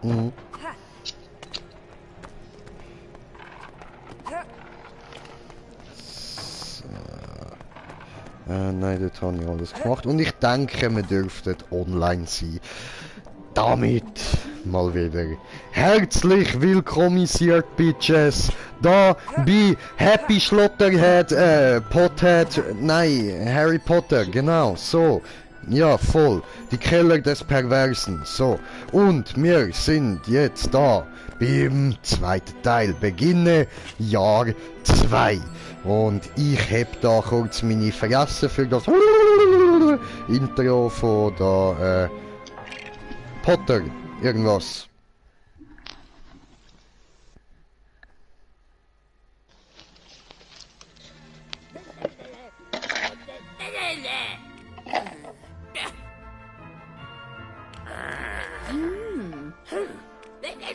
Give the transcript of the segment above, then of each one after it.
Mhm. Nein, dort habe ich alles gemacht. Und ich denke, wir dürften online sein. Damit mal wieder herzlich willkommisiert, Bitches. Da bei Happy Schlotterhead, Pothead, nein, Harry Potter, genau, so. Ja, voll. Die Keller des Perversen, so. Und wir sind jetzt da beim zweiten Teil. Beginne Jahr 2. Und ich heb da kurz meine Fresse für das Intro von der, Potter, irgendwas.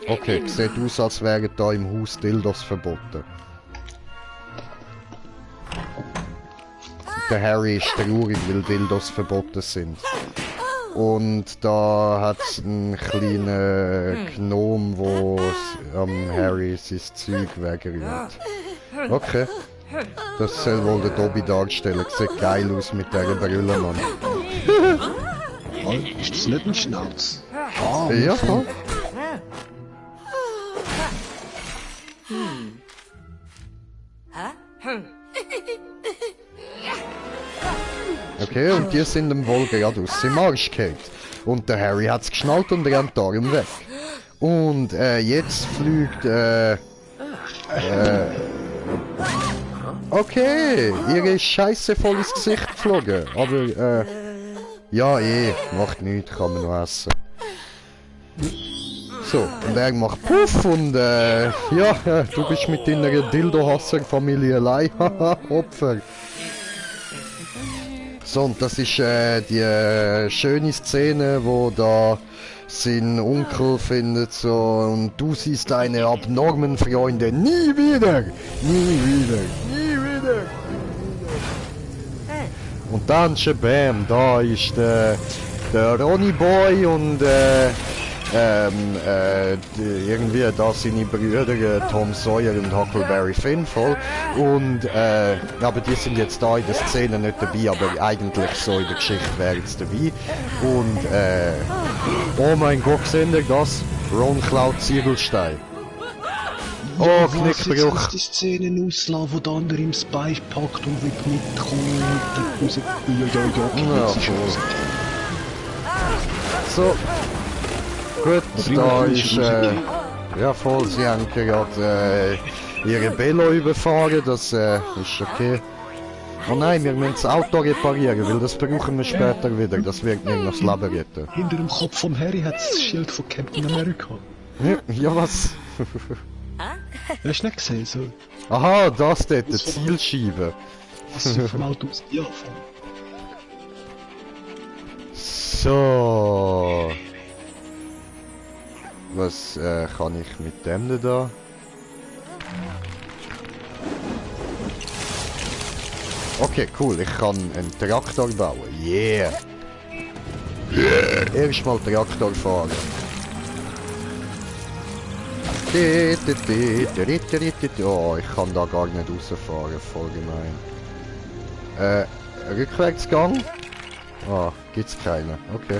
Okay, sieht aus, als wären da im Haus Dildos verboten. Der Harry ist traurig, weil Dildos verboten sind. Und da hat es einen kleinen Gnom, wo Harry sein Zeug wegrührt. Okay. Das soll wohl der Dobby darstellen. Sieht geil aus mit dieser Brille, Mann. Ist das nicht ein Schnauz? Ja, voll. Okay, und die sind dem wohl gerade aus dem Arsch gehalten. Und der Harry hat's geschnallt und rennt darum weg. Und jetzt fliegt okay, ihre Scheiße voll ins Gesicht geflogen. Aber ja macht nichts, kann man noch essen. So, und er macht Puff und ja, du bist mit deiner Dildo-Hasser-Familie allein, haha, Opfer. So, und das ist die schöne Szene, wo da sein Onkel findet so, und du siehst deine abnormen Freunde nie wieder, nie wieder, nie wieder. Und dann bam, da ist der Ronny Boy und irgendwie da seine Brüder Tom Sawyer und Huckleberry Finn voll. Und aber die sind jetzt da in der Szene nicht dabei, aber eigentlich so in der Geschichte wären sie dabei. Und oh mein Gott, seht ihr das? Ron klaut Ziegelstein. Oh, Knickbruch. Jetzt die Szene auslassen, wo der andere im Spike packt und wird mitkommen und raus. Ja, voll. So. Gut, da ist, ja voll, sie haben gerade ihre Velo überfahren, das ist okay. Oh nein, wir müssen das Auto reparieren, weil das brauchen wir später wieder, das wird mir noch das Leben retten. Hinter dem Kopf von Harry hat das Schild von Captain America. Ja, was? Hast du nicht gesehen, so? Aha, das dort, die Zielscheibe. Was ist vom Auto aus dir anfangen? So. Was kann ich mit dem denn da? Okay, cool, ich kann einen Traktor bauen. Yeah! Erstmal Traktor fahren. Oh, ich kann da gar nicht rausfahren, voll gemein. Rückwärtsgang? Ah, gibt's keine, okay.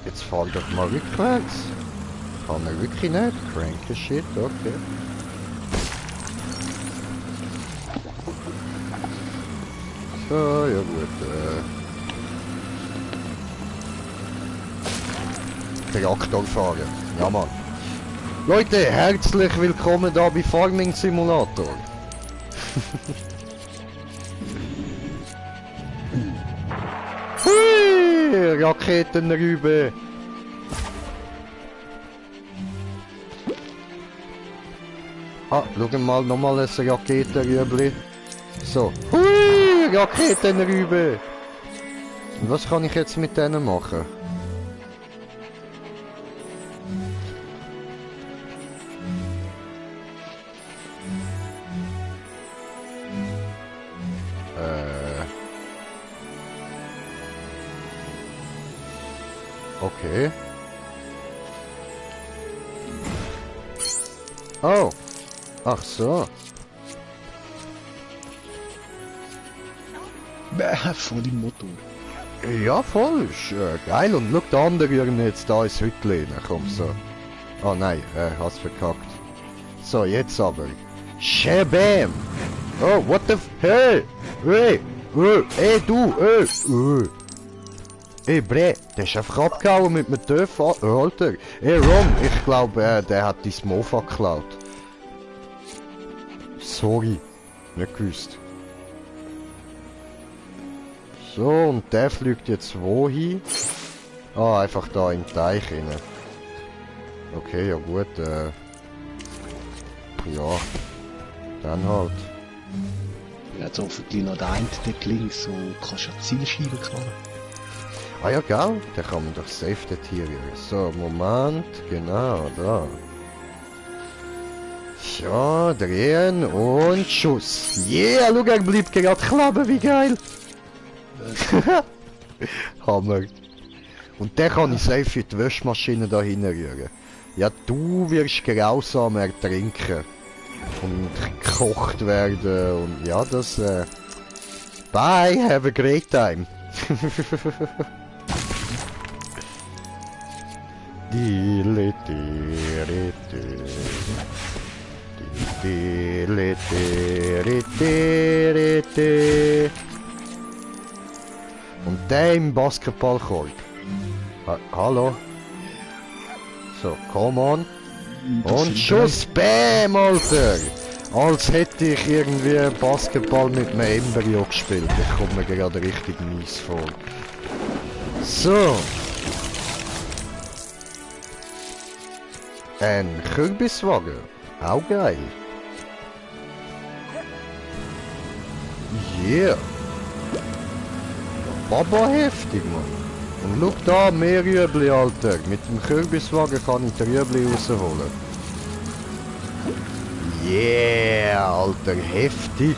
Jetzt fahr doch mal rückwärts. Kann er wirklich nicht? Cranky shit, okay. So, ja gut, Traktor fahren. Ja Mann. Leute, herzlich willkommen da bei Farming Simulator. Hui, Raketenrübe. Ah, schau mal, nochmal ein Raketenrübli. So. Hui, Raketenrübe. Und was kann ich jetzt mit denen machen? Okay. Oh. Ach so. Voll im Motor. Ja, voll. Ist, geil. Und schau, der andere jetzt da ins Hütchen. Komm, so. Oh nein, hast verkackt. So, jetzt aber. Shabam! Oh, what the f... Hey! Hey! Hey, du! Hey, Bre, der ist einfach abgehauen mit einem TÜV, Alter. Hey, Ron, ich glaube, der hat dein Mofa geklaut. Sorry, nicht gewusst. So, und der fliegt jetzt wohin? Ah, einfach da in den Teich rein. Okay, ja gut, ja, dann halt. Jetzt hoffentlich noch der eine dort links, so kannst du ja Zielscheibe knallen. Ah ja, gell? Der kann man doch safe datieren. So, Moment, genau, da. So, drehen und Schuss. Yeah, schau, er bleibt gerade kleben, wie geil. Hammer. Und der kann ich safe in die Wäschmaschine da hinrühren. Ja, du wirst grausam ertrinken. Und gekocht werden und ja, das, bye, have a great time. Und der im Basketballkorb. Hallo? So, come on. Und Schuss, bam, Alter! Als hätte ich irgendwie Basketball mit einem Embryo gespielt. Ich komme mir gerade richtig mies vor. So. Ein Kürbiswagen. Auch geil. Yeah. Baba heftig, Mann. Und schau da, mehr Rüebli, Alter. Mit dem Kürbiswagen kann ich die Rüebli rausholen. Yeah, Alter, heftig.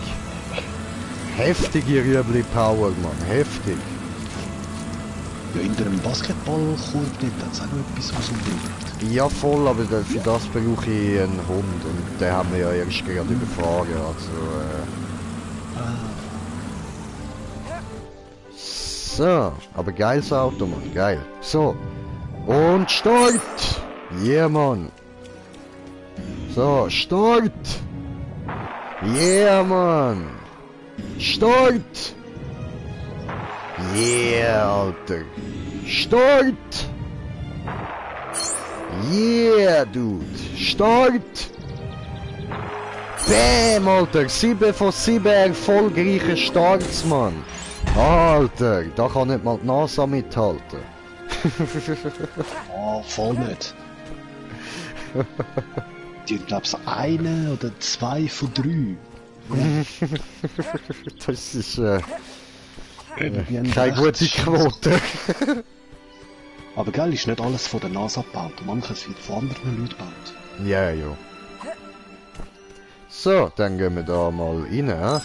Heftige Rüebli-Power, Mann, heftig. Ja, in einem Basketballkorb nicht, das ist auch noch etwas, was umbraucht. Ja, voll, aber für das brauche ich einen Hund. Und den haben wir ja erst gerade überfahren, also, So, aber geiles Auto, Mann, geil. So, und Start! Yeah, Mann. So, Start! Yeah, Mann. Start! Yeah, Alter. Start! Yeah, Dude. Start! Bam, Alter. 7 von 7 erfolgreiche Starts, Mann. Alter, da kann nicht mal die NASA mithalten. Oh, voll nicht. Die haben, glaube ich, eine oder zwei von 3. Das ist keine gute Quote. Aber gell, ist nicht alles von der NASA gebaut. Manches wird von anderen Leuten gebaut. Ja, ja. So, dann gehen wir da mal rein. He?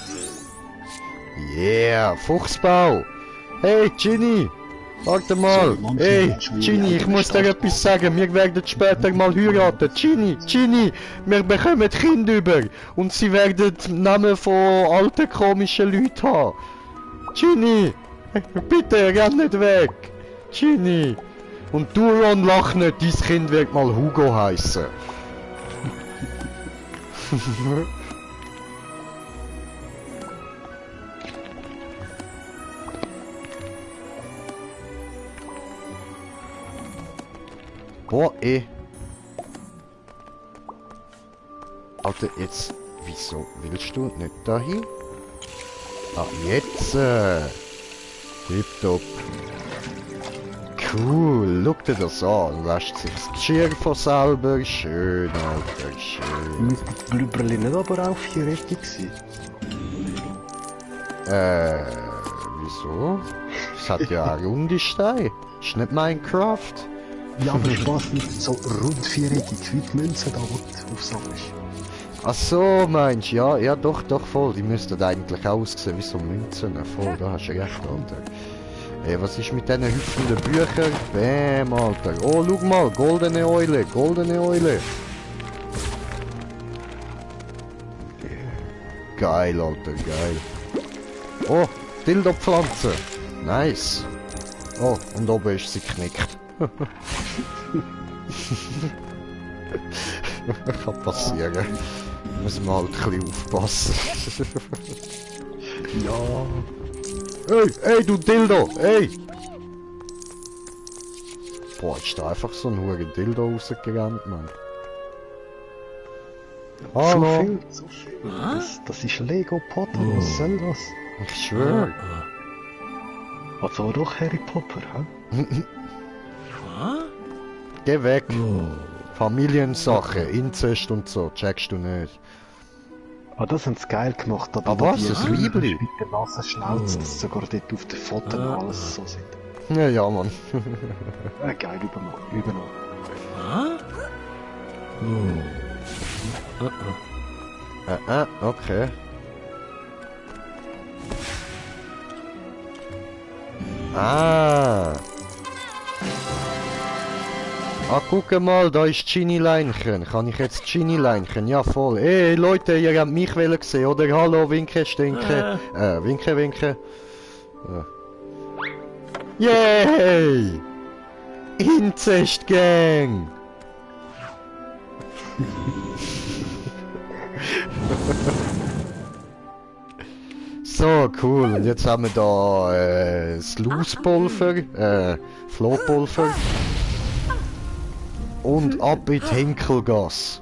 Yeah, Fuchsbau. Hey, Ginny. Warte mal. Hey, Ginny, ich muss dir etwas sagen. Wir werden später mal heiraten. Ginny, wir bekommen Kinder über. Und sie werden Namen von alten komischen Leuten haben. Ginny, bitte, renn nicht weg. Ginny. Und du, Ron, lach nicht. Dein Kind wird mal Hugo heißen. Boah, ey. Alter, jetzt... Wieso willst du nicht dahin? Ah, jetzt! Tipptopp. Cool, schau dir das an. Lässt sich das Geschirr von selber. Schön, Alter, schön. Müsste das Blüberli nicht aber auch 4-eckig sein? Wieso? Es hat ja auch runde Steine. Ist nicht Minecraft. Ja, aber Spaß nicht so rund 4-eckig, wie die Münze da aufs Sack ist. Ach so, meinst du? Ja, ja, doch, voll. Die müssten eigentlich aussehen wie so Münzen. Voll, da hast du recht, Alter. Ey, was ist mit diesen hüpfenden Büchern? Bäm, Alter. Oh, schau mal, goldene Eule. Geil, Alter, geil. Oh, Dildo-Pflanze. Nice. Oh, und oben ist sie geknickt. Kann passieren. Müssen wir halt ein bisschen aufpassen. Ja. Ey, du Dildo! Ey! Boah, ist da einfach so ein hoher Dildo rausgerannt, Mann. Hallo? So viel. Das ist Lego Potter, was soll das? Ich schwör. Also doch Harry Potter, hä? Geh weg. Familiensache, Inzest und so, checkst du nicht. Ah, das haben sie geil gemacht, aber was? Ein Liebli? Mit der nassen Schnauze, dass sogar dort auf den Fotos alles so sind. Ja, ja, Mann. Geil, übernommen. Okay. Ah, guck mal, da ist Ginny-Leinchen. Kann ich jetzt Ginny-Leinchen? Ja, voll. Ey, Leute, ihr habt mich gesehen, oder? Hallo, winke, stinke. Winke. Yay! Inzest-Gang! So, cool. Und jetzt haben wir da das Loose-Pulver, Flohpulver. Und ab in die Hinkelgasse.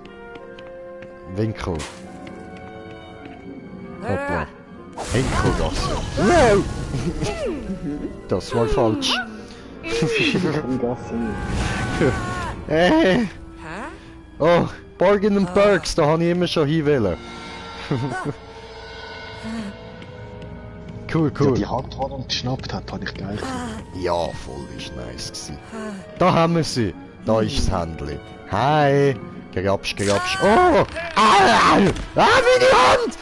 Winkel. Hoppla. Hinkelgasse. Wow! Das war falsch. Oh, Bargain and Perks, da habe ich immer schon hinwählen. Cool. Ja, die Hand, die er geschnappt hat, habe ich geil gefunden. Ja, voll ist nice gewesen. Da haben wir sie. Da ist das Händchen. Hi. Grabsch. Oh! Meine Hand!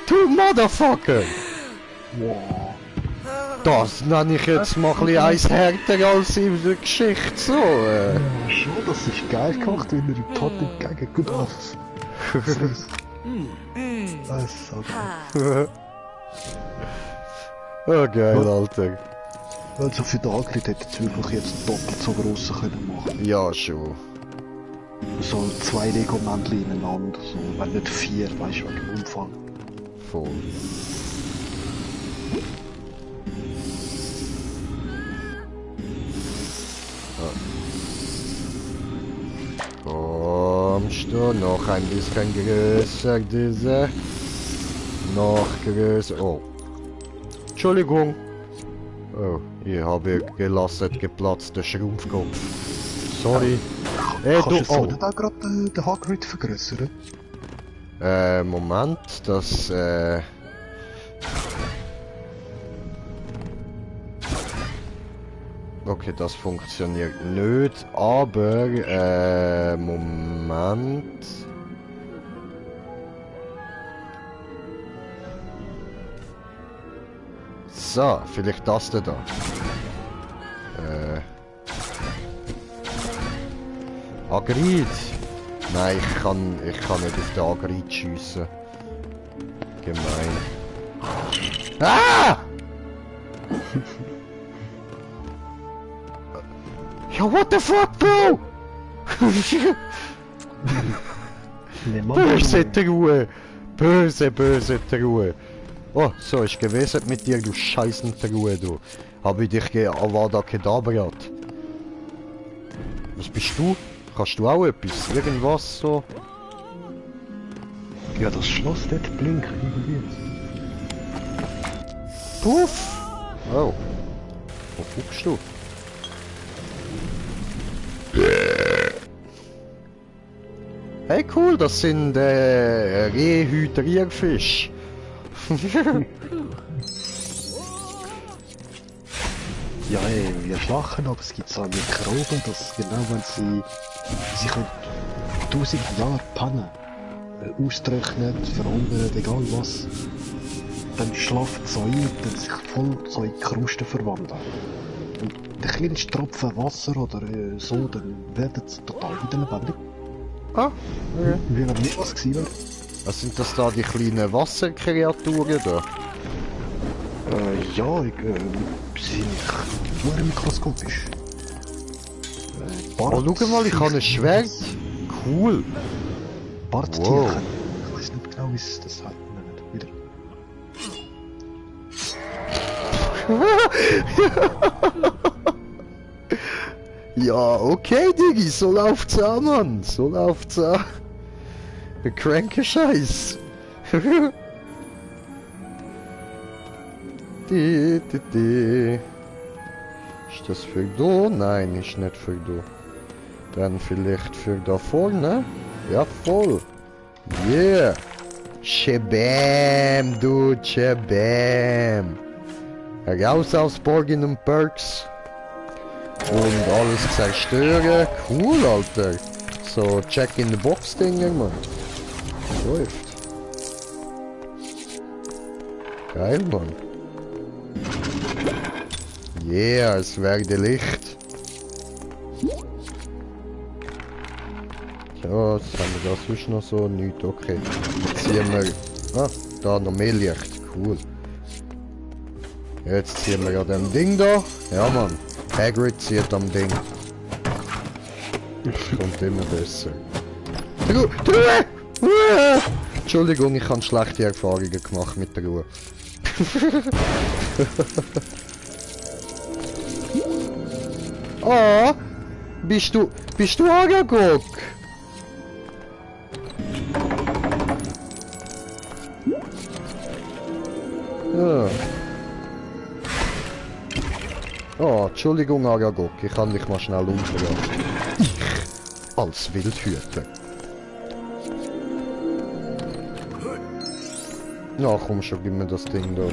Du Motherfucker! Wow. Das nenne ich jetzt mal ein bisschen eins härter als in der Geschichte so. Schon, das ist geil gemacht, wenn er im Tod entgegen gut auf. Das ist so geil. Oh geil, Alter. Also für den Hagrid hätte es wirklich jetzt doppelt so grossen können machen. Ja, schon. So 2 Lego-Männchen ineinander, so, wenn nicht 4, weißt du, wegen Umfang. Voll. Kommst du noch ein bisschen größer, diese? Noch größer. Oh. Entschuldigung. Oh, ich habe gelassen, geplatzten Schrumpfkopf. Sorry. Kannst Du, du so nicht auch gerade den Hagrid vergrößern? Moment, das, Okay, das funktioniert nicht, aber, Moment. So, vielleicht das da. Agrid. Nein, ich kann nicht auf den Agrid schiessen. Gemein. Ah! Ja, what the fuck, Bro? Böse Truhe! Böse Truhe! Oh, so ist gewesen mit dir, du scheißen Truhe, du. Hab ich dich Avada Kedavra. Was bist du? Kannst du auch etwas? Irgendwas so? Ja, das Schloss dort blinkt irgendwie. Puff! Oh. Wo guckst du? Hey cool, das sind Rehydrierfisch. Ja, wir lachen, aber es gibt so Mikroben, dass genau wenn sie können 1000 Jahre pennen, austrocknen, verhungern, egal was, dann schlafen sie ein und dann sich voll so in Krusten verwandeln. Und der kleinste Tropfen Wasser oder so, dann werden sie total wieder lebendig. Ah, okay. Wir haben nicht was gesehen. Was sind das da, die kleinen Wasserkreaturen da? Ja, sie sind nur mikroskopisch. Oh, schau mal, ich habe ein Schwert. Cool. Barttierchen. Wow. Ich weiß nicht genau, wie es das halt nennt. Wieder. Ja, okay, Diggi, so läuft's an, Mann. So läuft's an. Ein kranker Scheiß. Di. Ist das für da? Nein, ist nicht für da. Dann vielleicht für da vorne? Ja, voll. Yeah. Shabam, du, shabam. Raus aus Borgen und Perks. Und alles zerstören. Cool, Alter. So, check in the box Dinger, Mann. Läuft. Geil, Mann. Yeah, es werde Licht. Ja, was haben wir da sonst noch so? Nichts, okay. Jetzt ziehen wir... Ah, da noch mehr Licht. Cool. Jetzt ziehen wir an dem Ding da. Ja, Mann. Hagrid zieht am Ding. Kommt immer besser. Ruhe! Entschuldigung, ich habe schlechte Erfahrungen gemacht mit der Ruhe. Ah! Bist du Aragog? Ja. Oh, Entschuldigung, Aragog, ich kann dich mal schnell umdrehen. Ich als Wildhüter. Ja, komm schon, gib mir das Ding doch.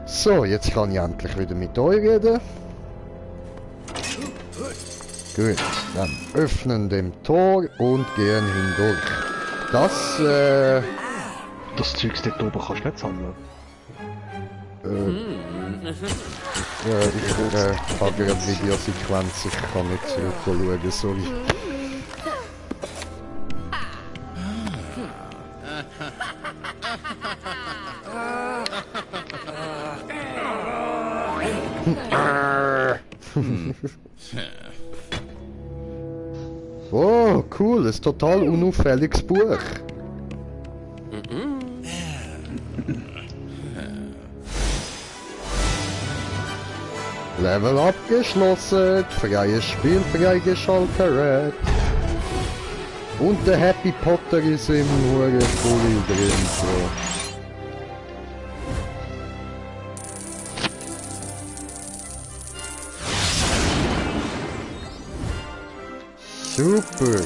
So, jetzt kann ich endlich wieder mit euch reden. Gut, dann öffnen dem Tor und gehen hindurch. Das Zeugs dort oben kannst du nicht sammeln. Ich habe gerade Videosequenz, ich kann nicht zurückschauen, sorry. Oh, cool, ein total unauffälliges Buch. Level abgeschlossen, freies Spiel freigeschaltet. Und der Happy Potter ist im Hurenpulli drin. So. Super.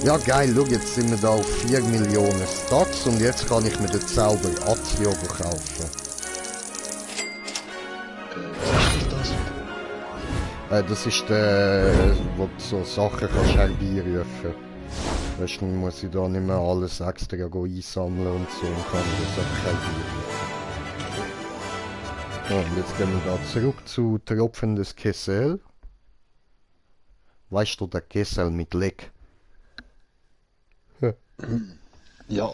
Ja geil, schau, jetzt sind wir da auf 4 Millionen Stats und jetzt kann ich mir den Zauber Azio kaufen. Das ist der, wo du so Sachen kannst herbeirufen. Weißt du, dann muss ich da nicht mehr alles extra einsammeln und so und kann das einfach herbeirufen. Ja, und jetzt gehen wir da zurück zu Tropfen des Kessel. Weißt du, der Kessel mit Leck? Ja,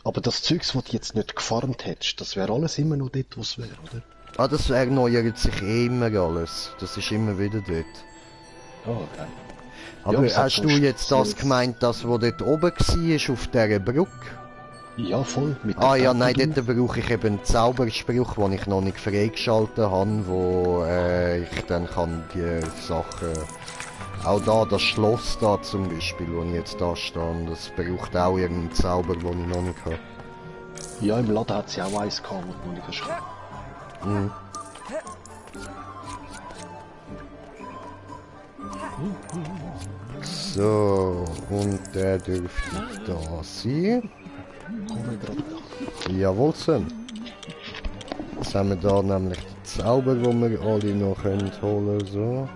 aber das Zeugs, was du jetzt nicht gefarmt hättest, das wäre alles immer noch dort, was wäre, oder? Ah, das erneuert sich immer alles. Das ist immer wieder dort. Oh, geil. Aber Ja, hast du jetzt das gemeint, das wo dort oben war, auf dieser Brücke? Ja, voll. Mit Ah ja, Deckel nein, drauf. dort brauche ich eben einen Zauberspruch, den ich noch nicht freigeschaltet habe, wo ich dann kann die Sachen... Auch da, das Schloss da zum Beispiel, wo ich jetzt da stehe, das braucht auch irgendeinen Zauber, den ich noch nicht habe. Ja, im Laden hat sie auch eins gehabt, was du nicht hast. Mhm. So, und der dürfte da sein. Komme gerade. Jawohl, Son. Jetzt haben wir da nämlich die Zauber, die wir alle noch holen können. So.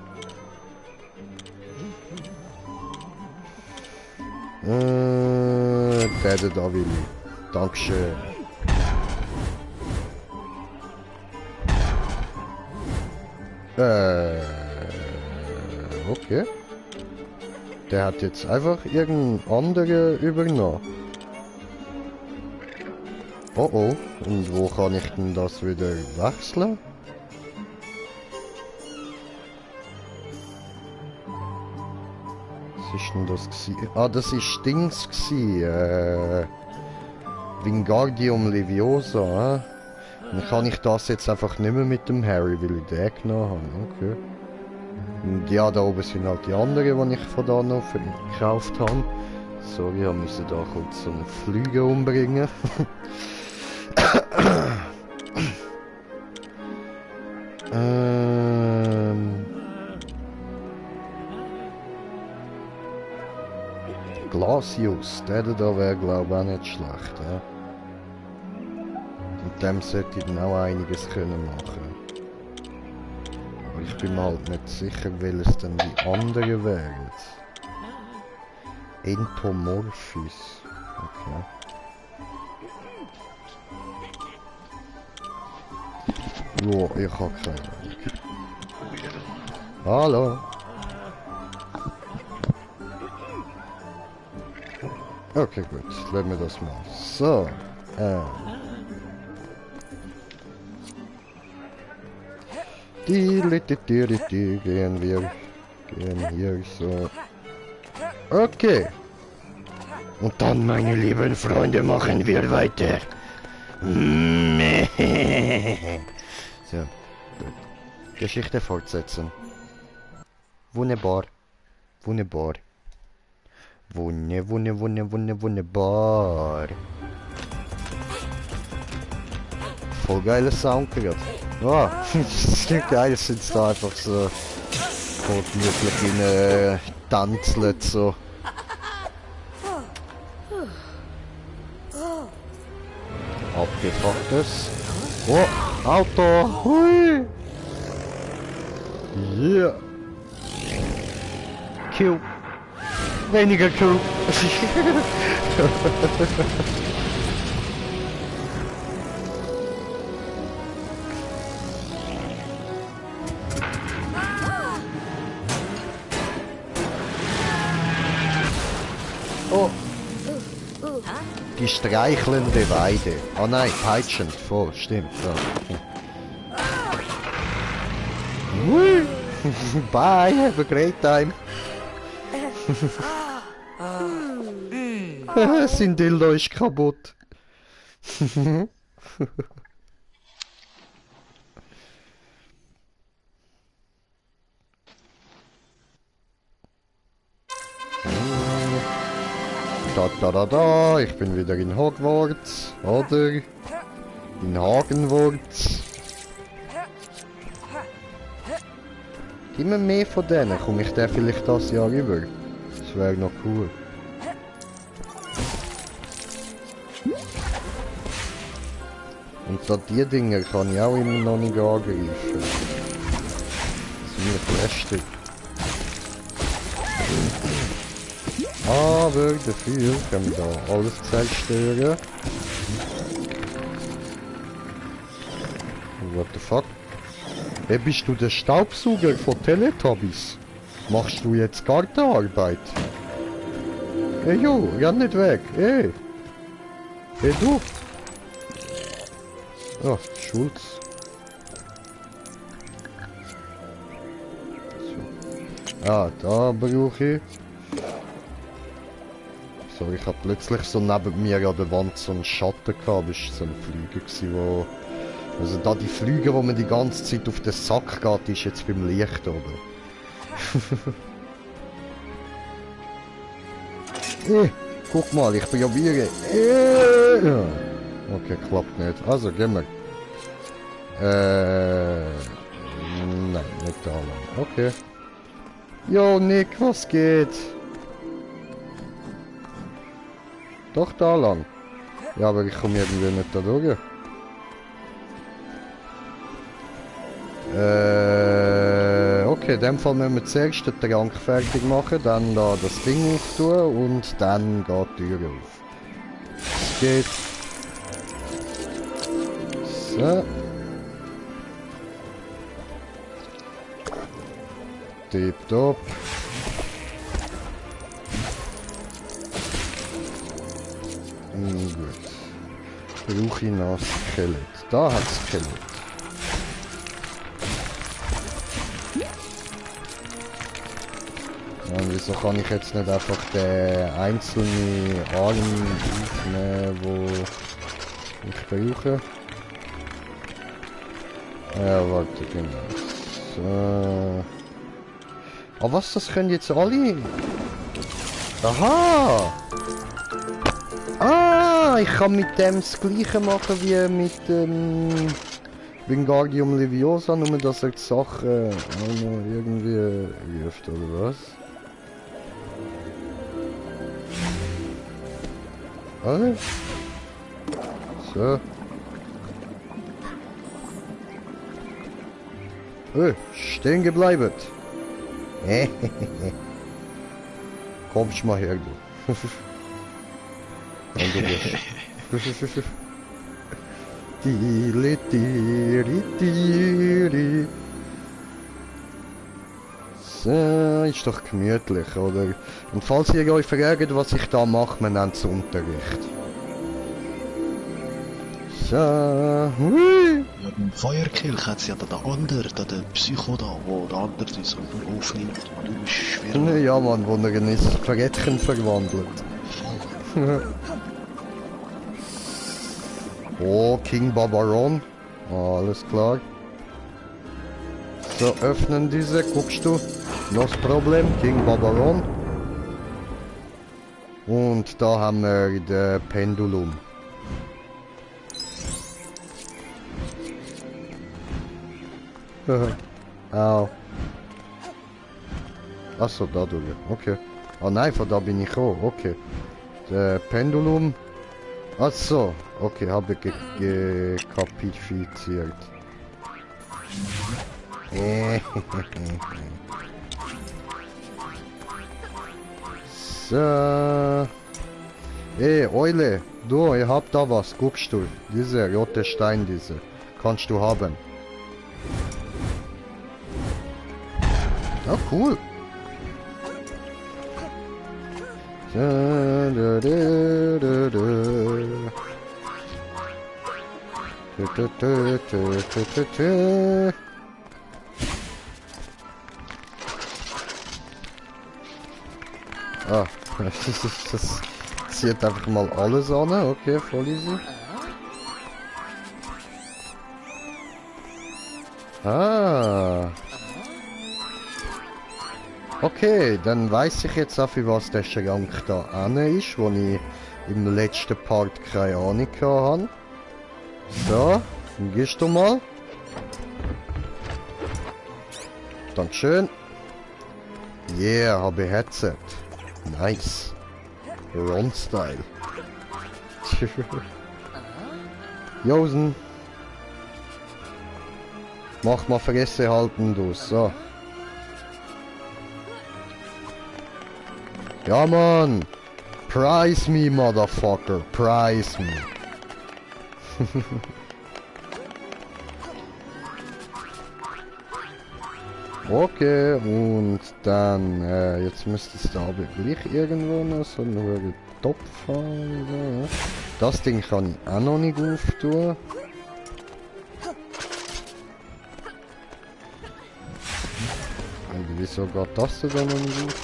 Der da will ich. Dankeschön. Okay. Der hat jetzt einfach irgendeinen anderen übernommen. Oh oh. Und wo kann ich denn das wieder wechseln? Was ist denn das gewesen? Ah, das ist Dings gewesen. Wingardium Leviosa. Dann kann ich das jetzt einfach nicht mehr mit dem Harry, weil ich den genommen habe. Okay. Und ja, da oben sind halt die anderen, die ich von da noch gekauft habe. Sorry, ich musste da kurz so einen Flüge umbringen. Glacius, der da wäre glaube ich auch nicht schlecht. Ja? Mit dem sollte ich dann auch einiges können machen. Aber ich bin mir halt nicht sicher, welches denn die anderen wären. Entomorphis. Okay. Jo, ich hab keine Ahnung. Hallo. Okay, gut. Lassen wir das mal. So. Gehen wir. Gehen hier so. Okay. Und dann, meine lieben Freunde, machen wir weiter. So, gut. Geschichte fortsetzen. Wunderbar. Wunderbar. Wunderbar. Voll geiler Sound gerade. Ah, das ist geil, sind da einfach so gemütlich in tanzeln so. Abgefucktes. Oh, Auto. Hui. Yeah. Kill. Weniger Kill. Oh. Die streichelnde Weide. Oh nein, peitschend, voll, stimmt. Ja. Bye, have a great time. Sein Dildo ist kaputt. Da, ich bin wieder in Hogwarts, oder? In Hagenwurz. Immer mehr von denen, komme ich der vielleicht das Jahr über? Das wäre noch cool. Und da die Dinger kann ich auch immer noch nicht angreifen. Das ist mir flästig. Aber dafür können wir da alles zerstören. What the fuck? Wer bist du, der Staubsauger von Teletubbies? Machst du jetzt Gartenarbeit? Hey jo, renn nicht weg, ey! Hey du! Ah, Schulz. So. Ah, da brauche ich. So, ich hab plötzlich so neben mir an der Wand so einen Schatten gehabt, das war so ein Flüger gewesen, wo... Also da die Flüge, wo man die ganze Zeit auf den Sack geht, ist jetzt beim Licht oben. Guck mal, ich probiere. Okay, klappt nicht. Also, gehen wir. Nein, nicht da lang. Okay. Jo, Nick, was geht? Doch da lang. Ja, aber ich komme irgendwie nicht da durch. Okay, in dem Fall müssen wir zuerst den Trank fertig machen, dann da das Ding auftun und dann geht die Tür auf. Es geht. So. Tipptopp. Gut. Brauche ich noch Skelett. Da hat es Skelett. Und wieso kann ich jetzt nicht einfach den einzelnen Arm aufnehmen, wo ich brauche? Ja, warte, genau. So. Aber was, das können jetzt alle? Aha! Ah, ich kann mit dem das gleiche machen wie mit dem Wingardium Leviosa, nur dass er die Sachen auch noch irgendwie ruft, oder was? Oder? So. Stehen gebleiben. Kommst mal her, du. Und du bist. So, ist doch gemütlich, oder? Und falls ihr euch fragt, was ich da mache, man nennt es Unterricht. So, hui. Ja, beim Feuerkelch hat sie ja da der andere, der Psycho da, wo der andere so nur aufnimmt und du bist schwer. Ja, Mann, wo er in ein Frettchen verwandelt. Oh, King Barbaron. Alles klar. So, öffnen diese, guckst du. Los Problem, King Barbaron. Und da haben wir den Pendulum. Au. Achso, da durch. Okay. Ah nein, von da bin ich auch. Okay. Der Pendulum. Achso. Okay, habe ich gekapifiziert. So. Ey, Eule. Du, ich hab da was. Guckst du. Diese rote Stein, diese. Kannst du haben. Ah, cool. Ah, das zieht einfach mal alles an. Okay, voll easy. Ah. Okay, dann weiß ich jetzt auch, für was der Schrank da ane ist, wo ich im letzten Part keine Ahnung hatte. So, dann gehst du mal. Dankeschön. Yeah, habe ich Headset. Nice. Ron-Style. Josen. Mach mal Fresse halten, du. So. Ja, Mann. Prize me, motherfucker. Prize me. Okay, und dann, jetzt müsste es da aber gleich irgendwo noch so einen Topf haben. Das Ding kann ich auch noch nicht auftun. Und wieso geht das denn noch nicht auf?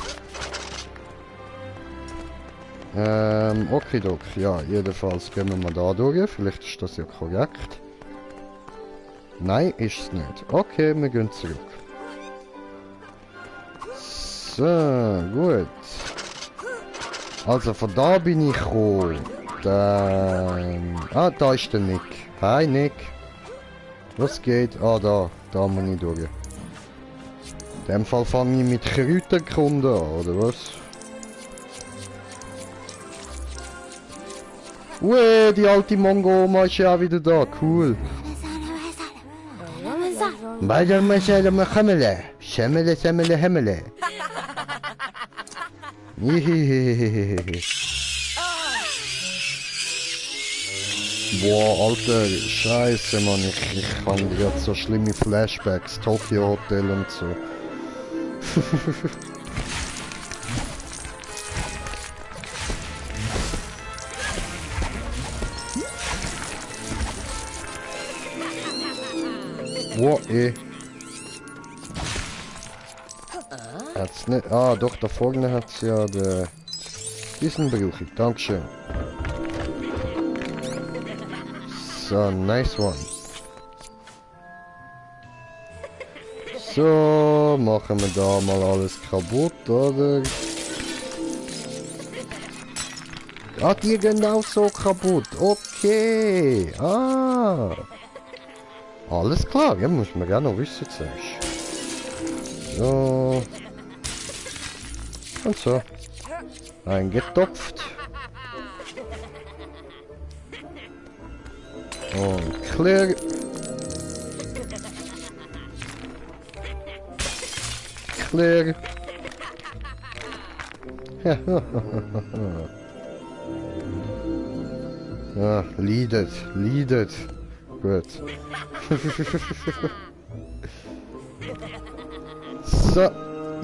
Okay, ja, jedenfalls gehen wir mal da durch. Vielleicht ist das ja korrekt. Nein, ist es nicht. Okay, wir gehen zurück. So, gut. Also von da bin ich gekommen. Dann... Ah, da ist der Nick. Hi Nick. Was geht? Ah, da muss ich durch. In dem Fall fange ich mit Kräuterkunden an, oder was? Ue, die alte Mongo-Oma ist ja auch wieder da, cool. Weiter mal Hemmele. Schemmele, Semmele, Hemmele. Boah, Alter, Scheiße, Mann, ich habe gerade so schlimme Flashbacks, Tokyo Hotel und so. Boah, Hat's nicht. Ah, doch, da vorne hat's ja der. Diesen brauche ich, dankeschön. So, nice one. So, machen wir da mal alles kaputt, oder? Ah, die gehen auch so kaputt. Okay. Ah. Alles klar, ja, muss man gerne noch wissen zuerst. So. Und so. Eingetopft. Und clear. Clear. Ja, leadet. Gut. So,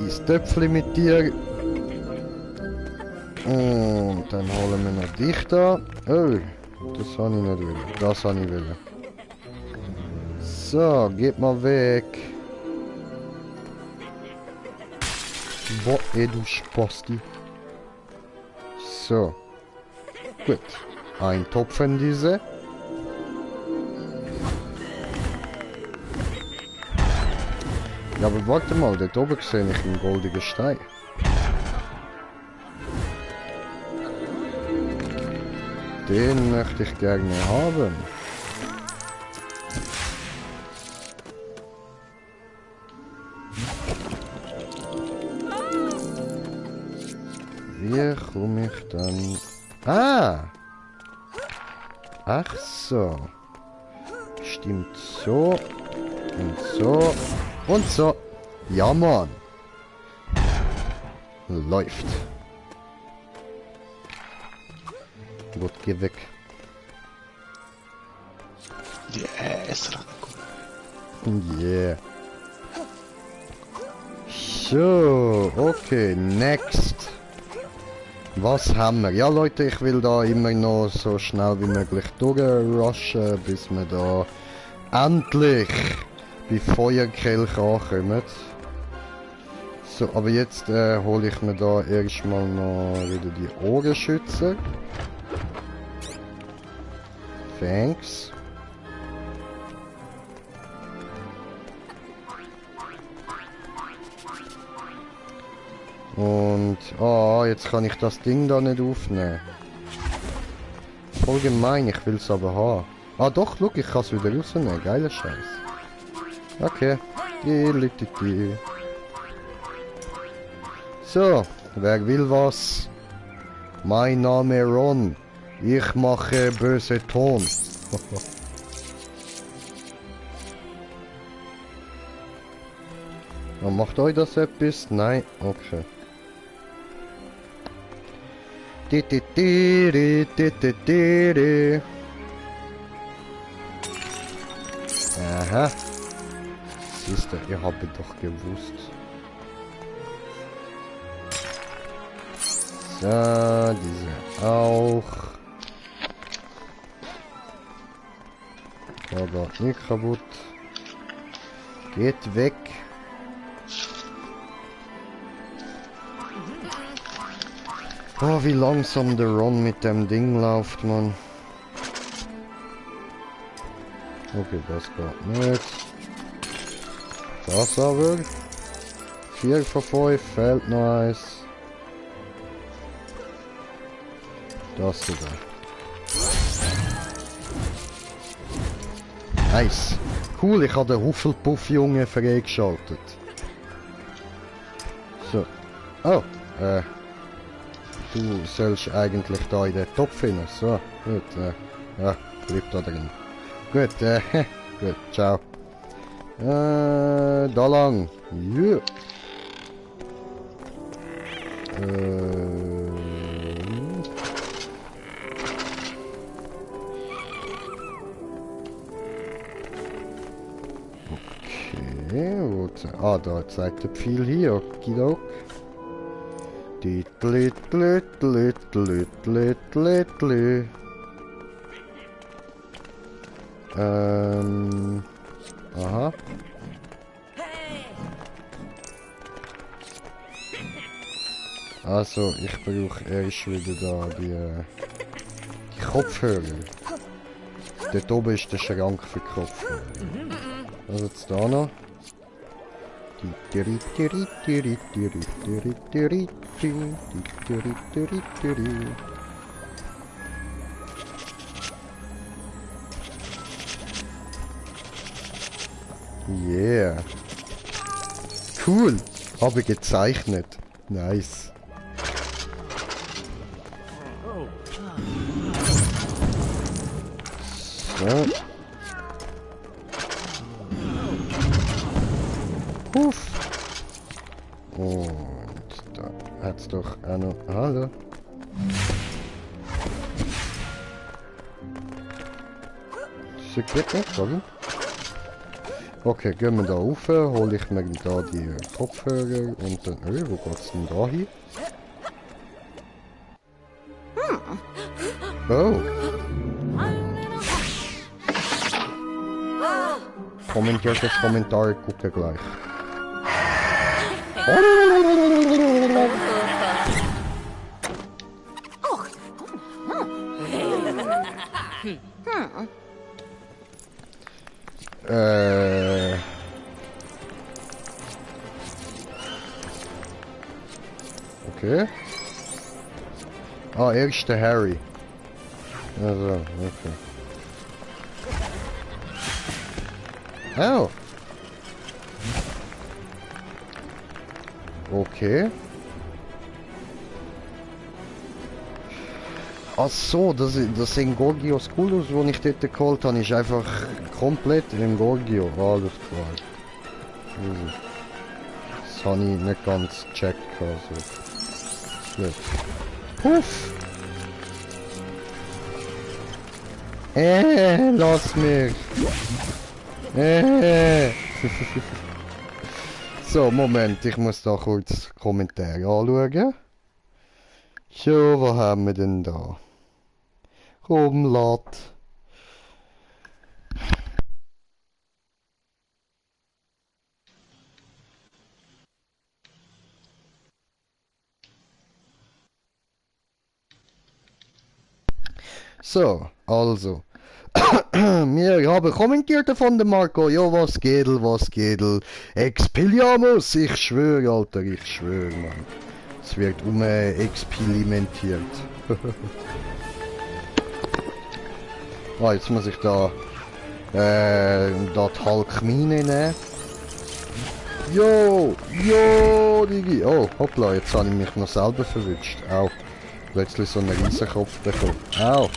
ist Töpfli mit dir. Und dann holen wir noch dich da. Oh, das habe ich nicht wollen. Das habe ich wollen. So, geht mal weg. Boah, du Spasti. So. Gut. Eintopfen diese. Ja, aber warte mal, dort oben sehe ich einen goldenen Stein. Den möchte ich gerne haben. Wie komme ich dann... Ah! Ach so. Stimmt so. Und so. Und so. Ja, Mann. Läuft. Gut, geh weg. Yes, Yeah. So, okay, next. Was haben wir? Ja, Leute, ich will da immer noch so schnell wie möglich durchrushen, bis wir da endlich bei Feuerkelch ankommen. So, aber jetzt hole ich mir da erstmal noch wieder die Ohrenschützer. Thanks. Und, jetzt kann ich das Ding da nicht aufnehmen. Voll gemein, ich will es aber haben. Ah doch, look, ich kann es wieder rausnehmen, geiler Scheiß. Okay. So, wer will was? Mein Name Ron. Ich mache böse Ton. Macht euch das etwas? Nein? Okay. Aha. Siehst du, ihr habt doch gewusst. So, diese auch. Da geht nicht kaputt. Geht weg. Oh, wie langsam der Ron mit dem Ding läuft, man. Okay, das geht nicht. Das aber. 4 von 5, fehlt noch eins. Das sogar. Nice. Cool, ich habe den Hufflepuff-Junge freigeschaltet. Oh, du sollst eigentlich da in den Topf hin. So, gut, ja, bleib da drin. Gut, gut, ciao. Da lang. Ja. Okay, da zeigt der Pfeil hier, okidok. Aha. Also, ich brauche erst wieder da die Kopfhörer. Dort oben ist der Schrank für Kopfhörer. Also jetzt da noch. Yeah. Cool. Habe gezeichnet. Nice. So. Puff. Und da hat's doch auch noch... Hallo. Das geht nicht, oder? Okay, gehen wir da rauf, hole ich mir da die Kopfhörer und dann... wo geht's denn da hin? Oh. Kommentiert das Kommentar, gucke gleich. Okay. Ah, erst der Harry. Also, okay. Oh. Okay. Ach so, das Engorgio Sculus, den ich dort geholt habe, ist einfach komplett Engorgio. Alles klar. Das habe ich nicht ganz gecheckt. Also. Puff! Lass mich! So, Moment, ich muss da kurz Kommentare anschauen. So, was haben wir denn da? Komm, lad. So, also. Wir haben kommentiert von dem Marco. Ja, was geht? Expelliarmus, ich schwöre, Alter, ich schwöre, Mann. Es wird experimentiert. Jetzt muss ich da die Hulk-Mine nehmen. Jo, Digi. Oh, hoppla, jetzt habe ich mich noch selber verwünscht. Au. Plötzlich so einen Riesenkopf bekommen. Au.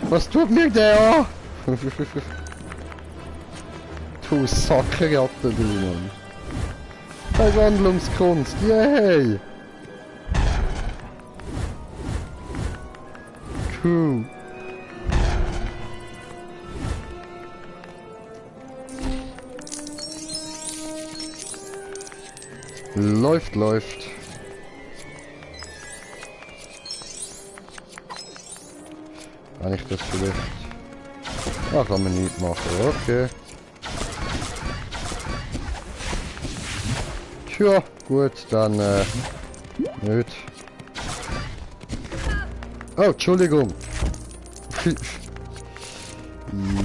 Was tut mir der an? Du Sackerratte, du Mann. Verwandlungskunst, yay! Cool. Läuft. Kann ich das vielleicht... Ah, kann man nicht machen, okay. Tja, gut, dann nicht. Oh, Entschuldigung.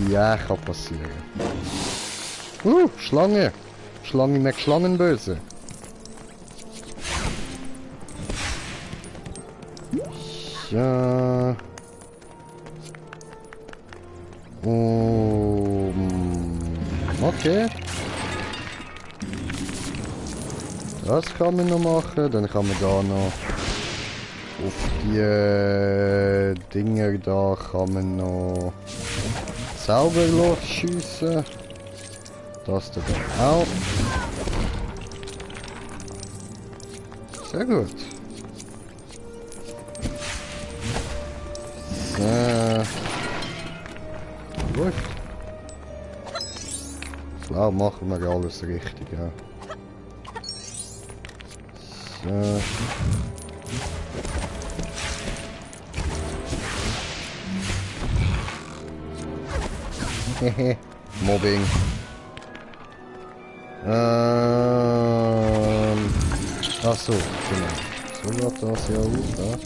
Ja, kann passieren. Schlange. Schlange mit Schlangenböse. Ja. Okay. Das kann man noch machen, dann kann man da noch auf die Dinger da kann man noch Zauberloch schiessen. Das da auch. Sehr gut. So. Läuft. Klar machen wir alles richtig, ja. So. Hehe, Mobbing. Ach so, genau. So wird das ja aus, ja.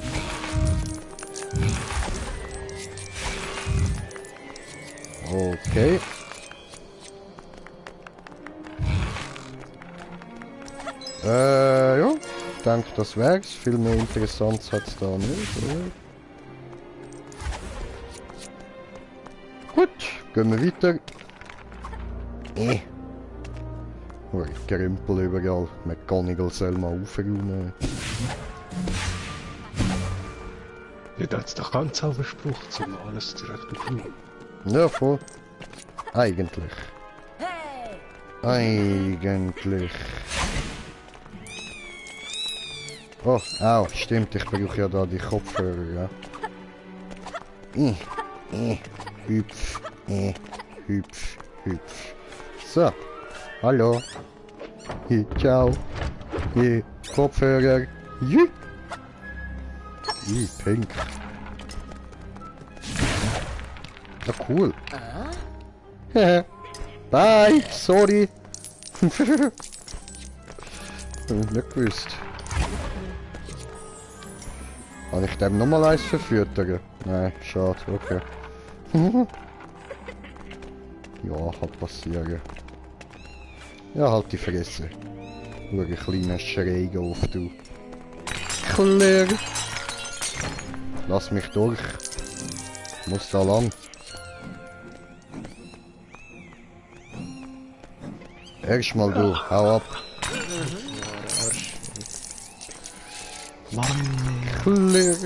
Okay. Ja. Ich denke, das wär's. Viel mehr Interessantes hat's da nicht, oder? Gut, gehen wir weiter. Oh, Gerümpel überall. McGonagall soll mal aufräumen. Ja, da hat's doch ganz Zauberspruch, um alles direkt aufnehmen. Ja, voll. Eigentlich. Eigentlich. Oh, au, stimmt, ich brauche ja da die Kopfhörer, ja. Hüpf, hüpf, hüpf. So, hallo. Ciao. Kopfhörer. Pink. Ja, cool. Bye, sorry. Nicht gewusst. Kann ich dem nochmal eins verfüttern? Nein, schade, okay. Ja, kann passieren. Ja, halt die Fresse. Schau, ein kleiner Schräger auf, du. Klär. Lass mich durch. Ich muss da lang. Erstmal du, hau ab. Mann, Klär.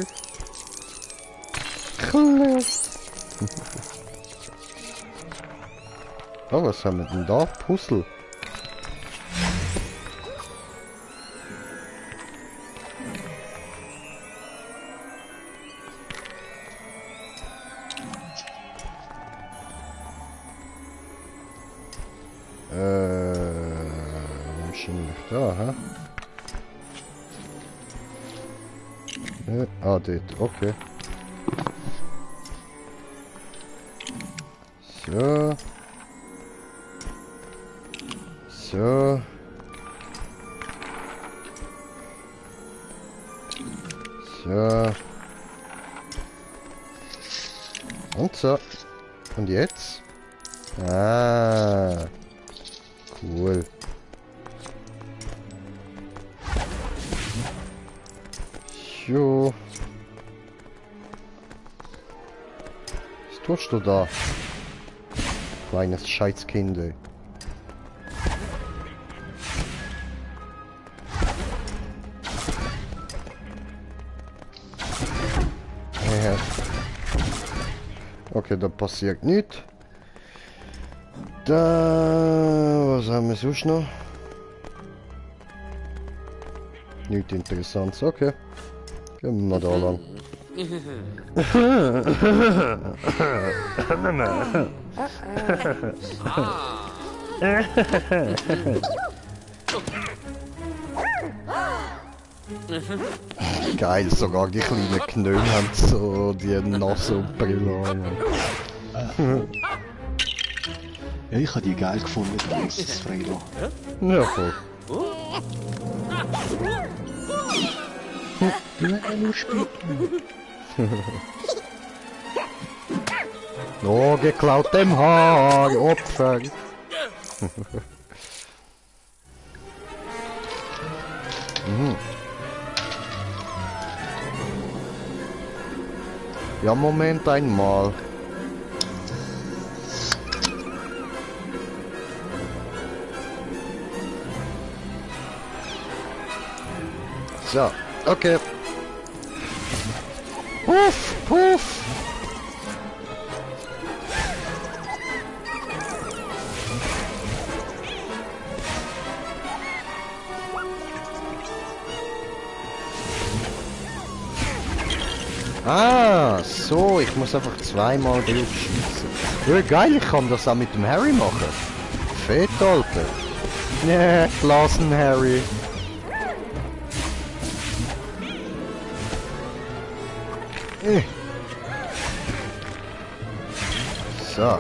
Klär. Oh, was haben wir denn da? Puzzle. Wahrscheinlich da, hä? Ah, dort, okay. So. So. So. Und so. Und jetzt? Ah. Cool. Jo. Was tust du da? Kleines Scheizkind, ey. Okay, da passiert nichts. Da, was haben wir sonst noch? Nichts Interessantes, okay. Gehen wir mal da lang. Geil, sogar die kleinen Knöpfe haben so die Nase und Brille an. ja, ich habe die geil gefunden, da muss es freilassen. Ja, voll. Oh, geklaut dem Haar, Opfer. Ja, Moment einmal. So, okay. Puff, puff. Ah, so, ich muss einfach zweimal drauf schießen. Ja, geil, ich kann das auch mit dem Harry machen. Fett, Alter. Nee, lassen Harry. So.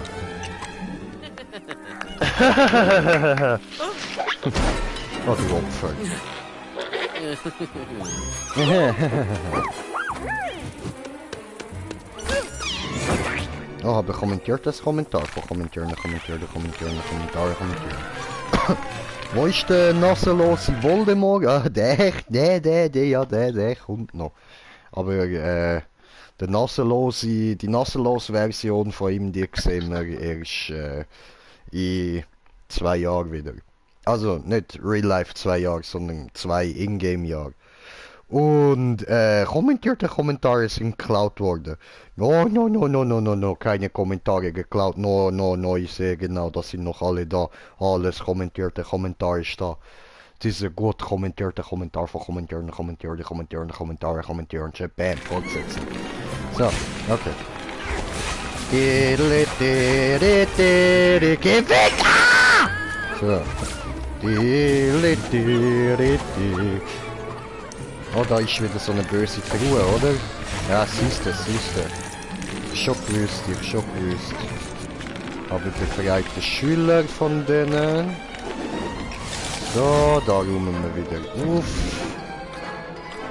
Oh, du Opfer. Oh, habe kommentiert das Kommentar. Kommentieren. Wo ist der nasselose Voldemort? Ah, der kommt noch. Aber, die nasselose Version von ihm, die sehen wir erst in 2 Jahren wieder. Also nicht Real Life 2 Jahre, sondern 2 Ingame-Jahre. Und kommentierte Kommentare sind geklaut worden. No, keine Kommentare geklaut. No, ich sehe genau, das sind noch alle da. Alles kommentierte Kommentare ist da. Diese gut kommentierte Kommentar von kommentieren. Bam, fortsetzen. So, okay. Geh weg! Ah! So. Oh, da ist wieder so eine böse Figur, oder? Ja, siehst du. Schon gewusst. Aber befreite Schüler von denen. So, da räumen wir wieder auf.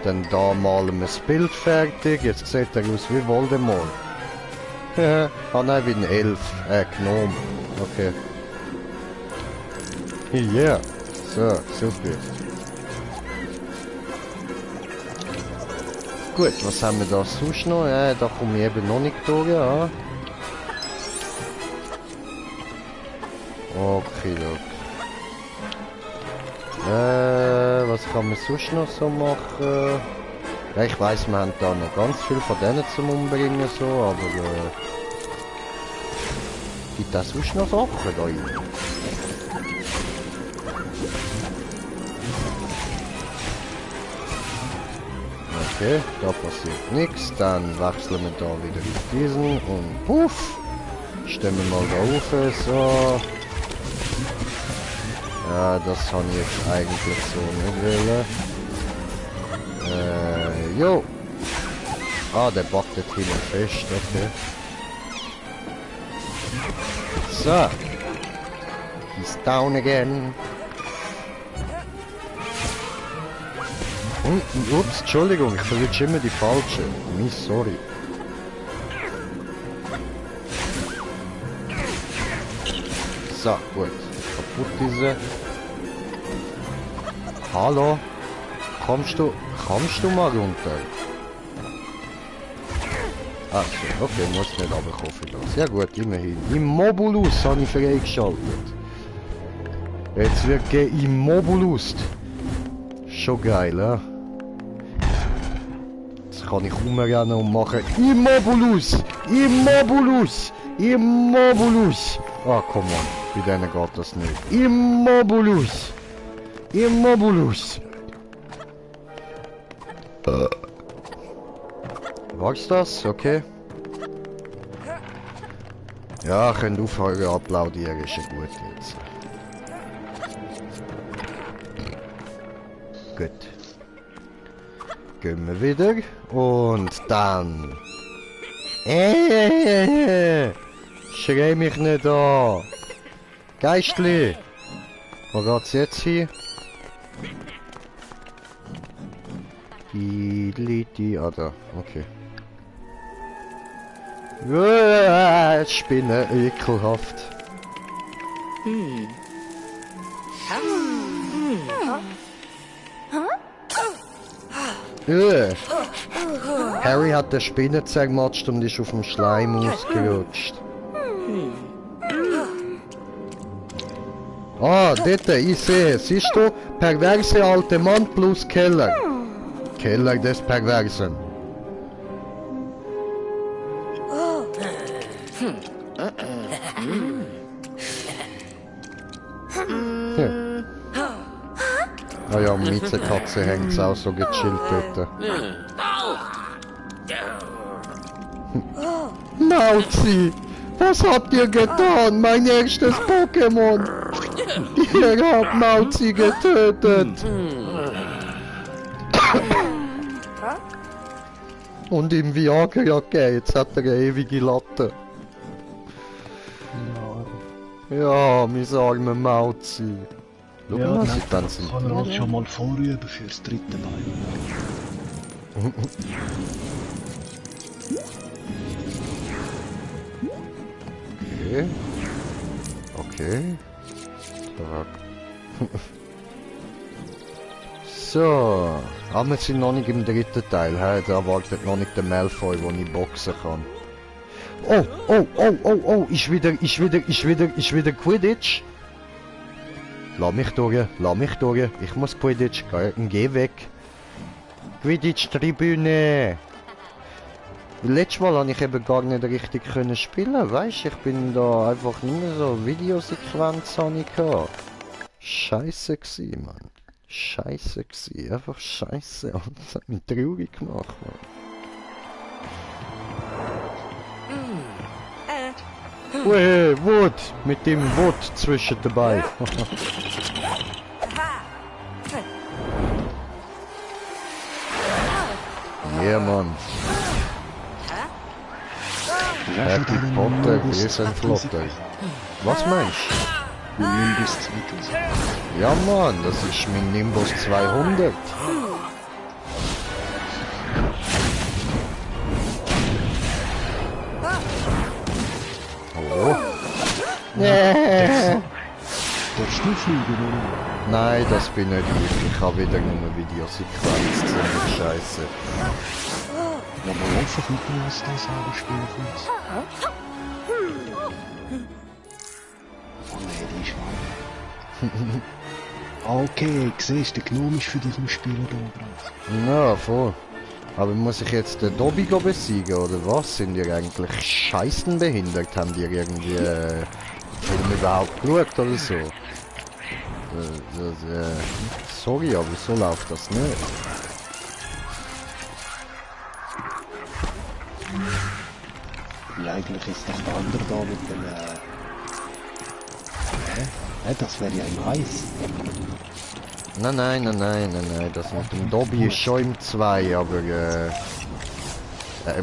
Dann da malen wir das Bild fertig. Jetzt sieht er aus wie Voldemort. Ah nein, wie ein Elf. Gnome. Okay. Ja. So, super. Gut, was haben wir da sonst noch? Da komme ich eben noch nicht durch, ja. Okay, was kann man sonst noch so machen? Ja, ich weiss, wir haben da noch ganz viel von denen zum Umbringen, so, aber gibt es sonst noch Sachen da rein? Okay, da passiert nichts, dann wechseln wir da wieder auf diesen und puff! Stellen wir mal da rauf, so. Ja, das habe ich jetzt eigentlich so nicht wollen. Jo! Ah, der backt dort hinten fest, okay. So! He's down again! Ups, Entschuldigung, ich verwünsche immer die falsche. Sorry. So, gut. Kaputt diese. Hallo? Kommst du mal runter? Ah, so, okay, muss nicht runterkommen für das. Ja gut, immerhin. Immobulus habe ich freigeschaltet. Jetzt wird Immobulus. Schon geil, ja? Jetzt kann ich rumrennen und machen Immobulus! Ah, komm on, bei denen geht das nicht. Immobulus! War's das? Okay. Ja, könnt aufhören applaudieren, ist ja gut jetzt. Gut. Gehen wir wieder. Und dann... Schrei mich nicht an! Geistli! Wo geht's jetzt hin? Ah, da. Okay. Spinne, ekelhaft. Harry hat der Spinne zermatscht und ist auf dem Schleim ausgerutscht. Ah, dort, ich sehe. Siehst du? Perverse alte Mann plus Keller. Keller des Perversen. Hm. Ah ja, Miezekatze hängt auch so gechillt dort. Mauzi! Was habt ihr getan? Mein erstes Pokémon! Ihr habt Mauzi getötet! Und im Viagra jetzt hat er eine ewige Latte. Ja, mein armer Mauzi. Schau Ja, mal, das seit wann sind kann er halt schon mal vorüben fürs dritte Bein. Okay. Okay. Tag. So. Aber wir sind noch nicht im dritten Teil. He? Da wartet noch nicht der Malfoy, wo ich boxen kann. Oh, oh, oh, oh, oh. Ist wieder Quidditch. Lass mich durch, lass mich durch. Ich muss Quidditch. Geh weg. Quidditch-Tribüne. Letztes Mal habe ich eben gar nicht richtig können spielen, weißt? Ich bin da einfach nur so Videosequenz habe ich gehabt. Scheiße gsi, Mann. Scheiße gsi, einfach scheiße. Und das hat mich traurig gemacht, Mann. Ue, Wut! Mit dem Wut zwischen dabei. Yeah, Mann. Harry Potter, Riesenflotte. Was meinst du? Nimbus 2000. Ja, Mann, das ist mein Nimbus 200. Oh. Darfst du fliegen, oder? Nein, das bin nicht ich. Ich habe wieder nur Videosequenz. Ziemlich scheiße. Ja, aber einfach nicht mehr als das selber spielen kannst. Oh nein, die ist wahr. Okay, siehst du, der Gnome ist für dich im Spielen da drauf. Ja, voll. Aber muss ich jetzt den Dobby besiegen, oder was? Sind die eigentlich scheißenbehindert? Haben die irgendwie Film überhaupt geschaut oder so? Sorry, aber so läuft das nicht. Ja, eigentlich ist doch der andere da mit dem... Hä? Das wäre ja im Eis. Nein, das mit dem Dobby ist schon im 2, aber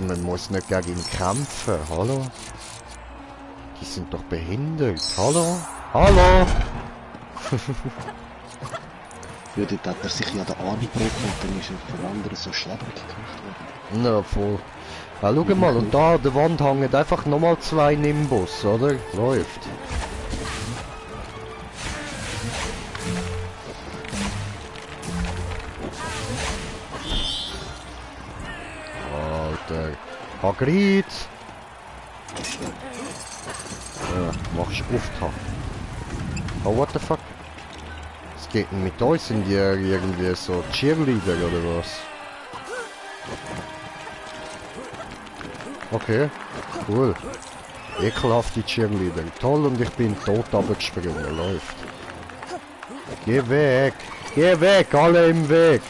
man muss nicht gegen ihn kämpfen, hallo? Die sind doch behindert, hallo? Hallo? Ja, dort hat er sich ja den Arm gebrochen und dann ist er von anderen so schleppend gemacht worden. Na, voll. Ja, schau mal, und da an der Wand hängen einfach nochmal 2 Nimbus, oder? Läuft. Alter. Hagrid! Ja, machst du Auftakt. Oh, what the fuck? Was geht denn mit euch? Sind die irgendwie so Cheerleader oder was? Okay, cool. Ekelhafte Cheerleader. Toll, und ich bin tot abgesprungen. Läuft. Geh weg! Geh weg! Alle im Weg!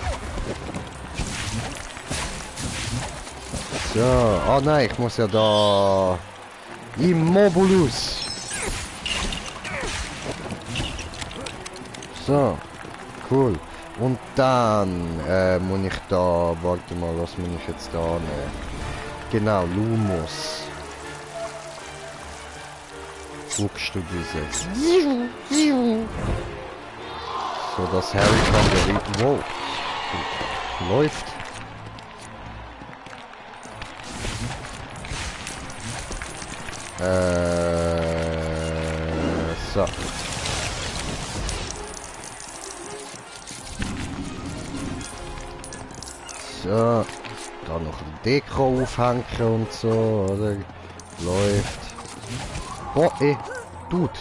So, oh nein, ich muss ja da... Immobulus! So, cool. Und dann muss ich da... Warte mal, was muss ich jetzt da nehmen? Genau, Lumos. Guckst du dieses? So, das Harry kann geritten. Wow. Läuft. So. So. Da noch ein Deko aufhängen und so, oder? Läuft. Oh, ey. Dude.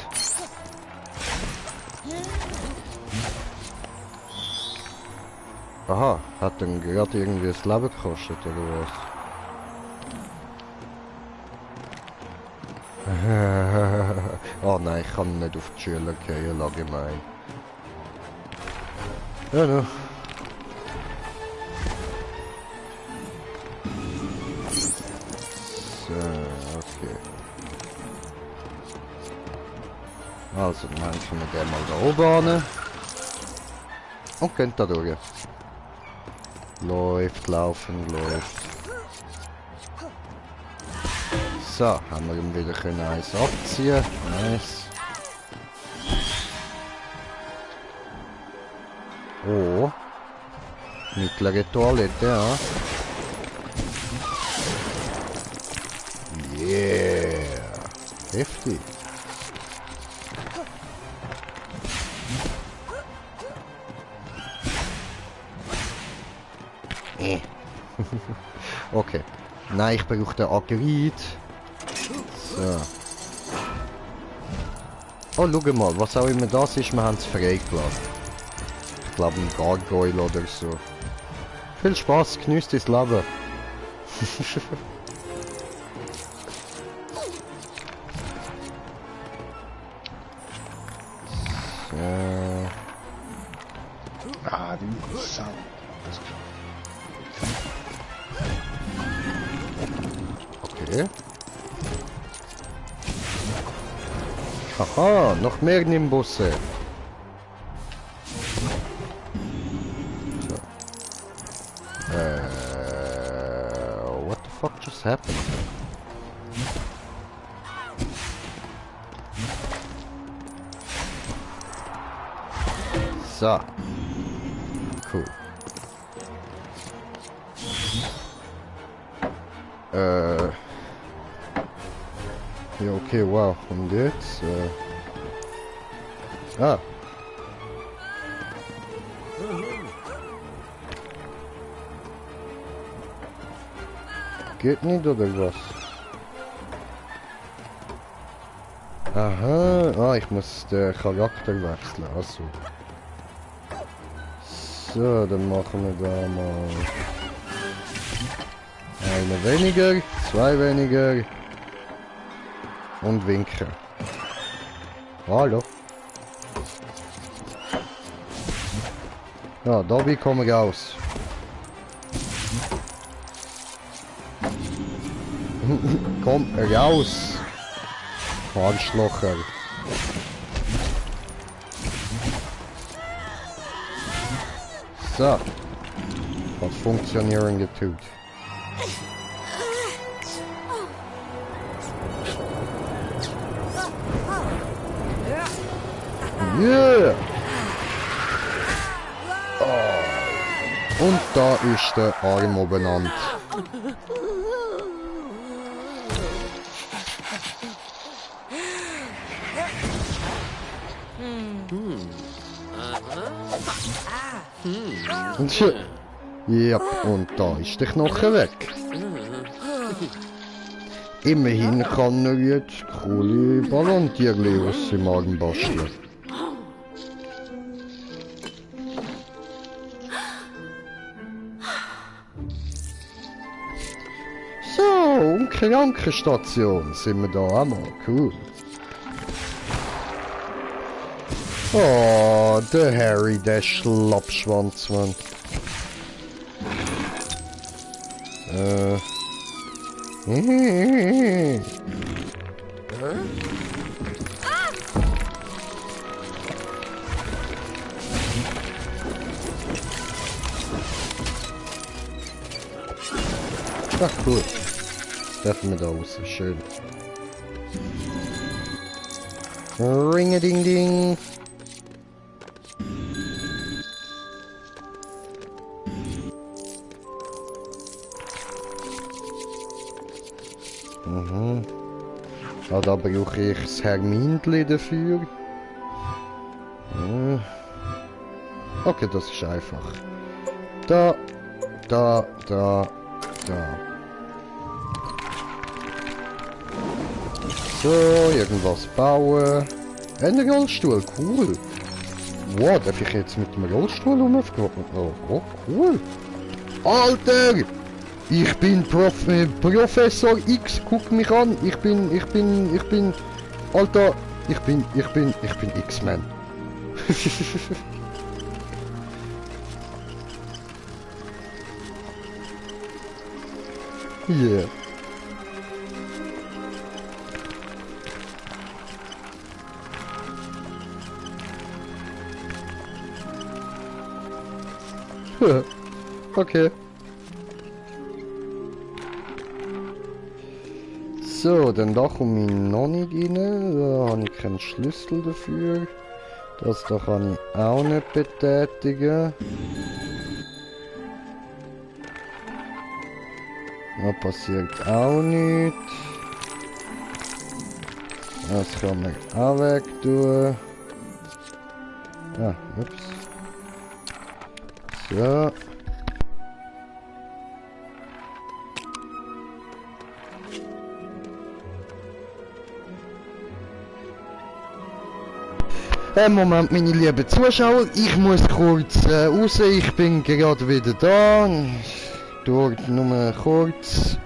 Aha, hat dann gerade irgendwie das Leben gekostet, oder was? Oh nein, ich kann nicht auf die Schüler gehen, allgemein. Ja, no. So, okay. Also, dann können wir den mal da oben hin. Und gehen da durch. Läuft, laufen, läuft. So, haben wir ihm wieder eins abziehen. Nice. Oh. Mittlere Toilette, ja. Yeah. Heftig. Okay. Nein, ich brauche den Agrit. So. Oh, schau mal, was auch immer das ist, wir haben es freigelassen. Ich glaube ein Gargoyle oder so. Viel Spaß, genießt das Leben. So. Ah, du Sau. Okay. Haha, noch mehr Nimbusse. So. What the fuck just happened? So. Cool. Ja, okay, wow. Und jetzt? Ah. Geht nicht, oder was? Aha. Ah, ich muss den Charakter wechseln. Also. So, dann machen wir da mal... Eine weniger, zwei weniger. Und winken. Hallo. Ja, da kommen wir raus. Komm raus. Arschlocher. So. Hat funktionieren getut. Yeah! Oh. Und da ist der Arm obenand. Und schon. Ja, und da ist der Knochen weg. Immerhin kann er jetzt coole Ballontierli aus dem Arm basteln. So, und Krankenstation sind wir da auch mal. Cool. Oh, der Harry, der Schlappschwanz, Mann. Ach cool. Treffen wir da raus. Schön. Ring-a-ding-ding. Mhm. Ah, da brauche ich das Hermindli dafür. Okay, das ist einfach. Da, da, da, da. So, irgendwas bauen. Ein Rollstuhl, cool. Wow, darf ich jetzt mit dem Rollstuhl rumfahren? Oh, cool. Alter! Ich bin Professor X, guck mich an. Ich bin, Alter, ich bin X-Men. Yeah. Okay. So, dann da komme ich noch nicht rein. Da habe ich keinen Schlüssel dafür. Das da kann ich auch nicht betätigen. Da passiert auch nichts. Das kann man auch weg tun. Ah, ups. So. Moment, meine lieben Zuschauer, ich muss kurz raus, ich bin gerade wieder da. Dort nur kurz.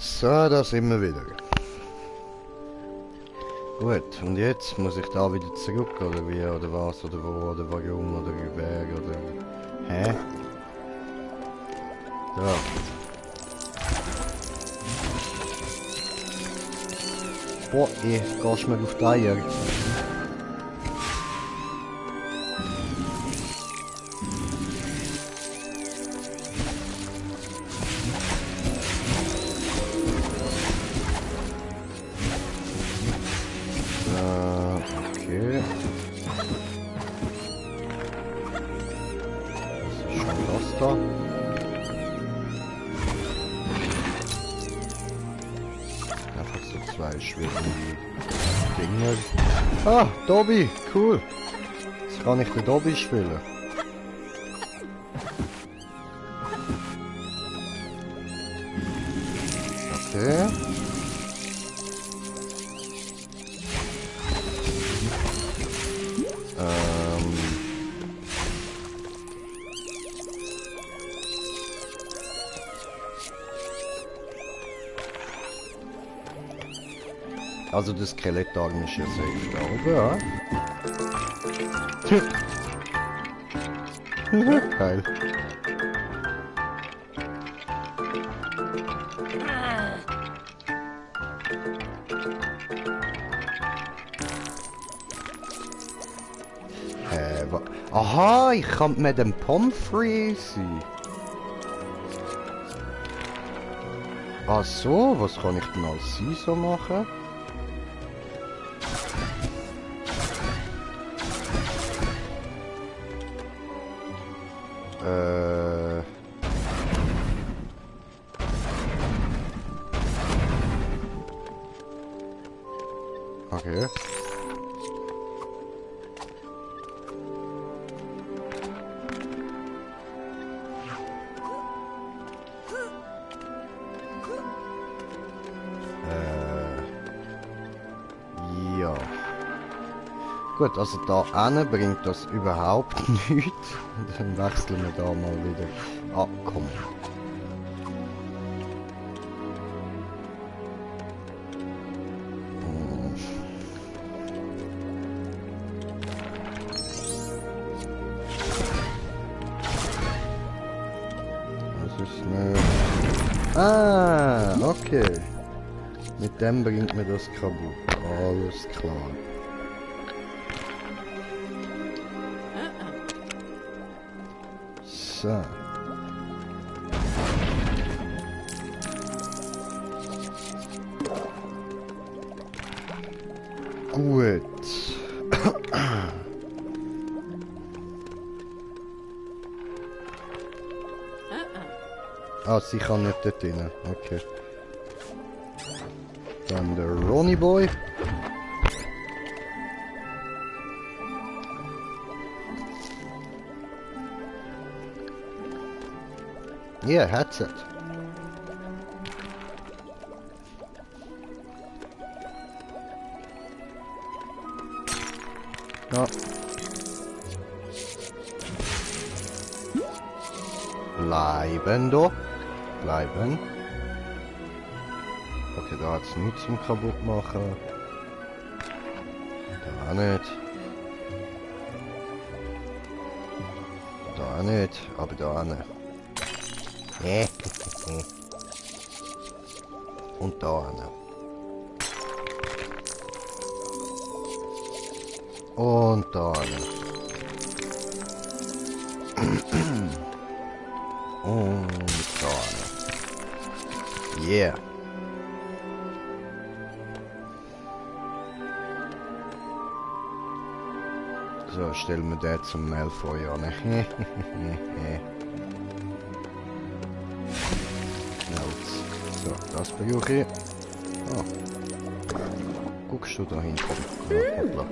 So, da sind wir wieder. Gut, und jetzt muss ich da wieder zurück, oder wie, oder was, oder wo, oder warum, oder wer, oder... Hä? So. Boah, gehst mir auf die Eier. Okay. Das ist schon das da. Einfach so zwei schwebende Dinger. Ah, Dobby, cool. Jetzt kann ich den Dobby spielen. Okay. Also das Skelettarm ist ja safe da oben, ja? Geil. Aha, ich kann mit dem Pommes frites sein. Ach so, was kann ich denn als sie so machen? Okay. Ja. Gut, also da hinten bringt das überhaupt nichts. Dann wechseln wir da mal wieder. Ah, komm. Das ist eine... Ah, okay. Mit dem bringt mir das kaputt. Alles klar. So. Gut. Ah, sie kann nicht dort rein. Okay. Dann der Ronnie Boy. Yeah, headset. Ja. Bleiben doch. Bleiben. Okay, da hat es nichts zum kaputt machen. Da nicht. Da nicht, aber da nicht. Und da nicht. Und da nicht. Und da nicht. Yeah. So, stellen wir den zum Malfoy an. So, das brauche ich. Oh. Guckst du da hinten? Ja, hoppla.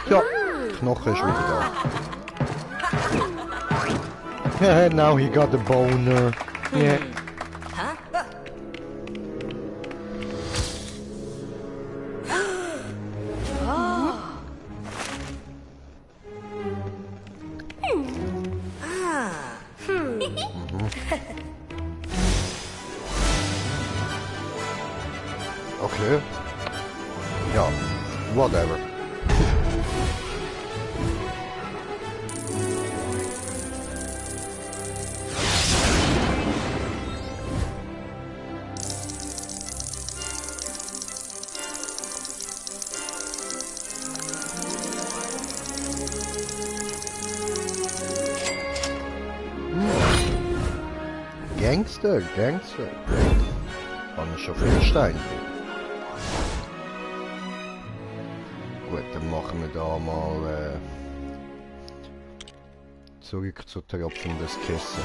Ja, Knochen ist wieder da. Now he got the boner. Yeah. Okay. Ja, whatever. Gangster, Gangster. Kann ich schon verstehen. Gut, dann machen wir da mal zurück zu Tropfen des Kissen.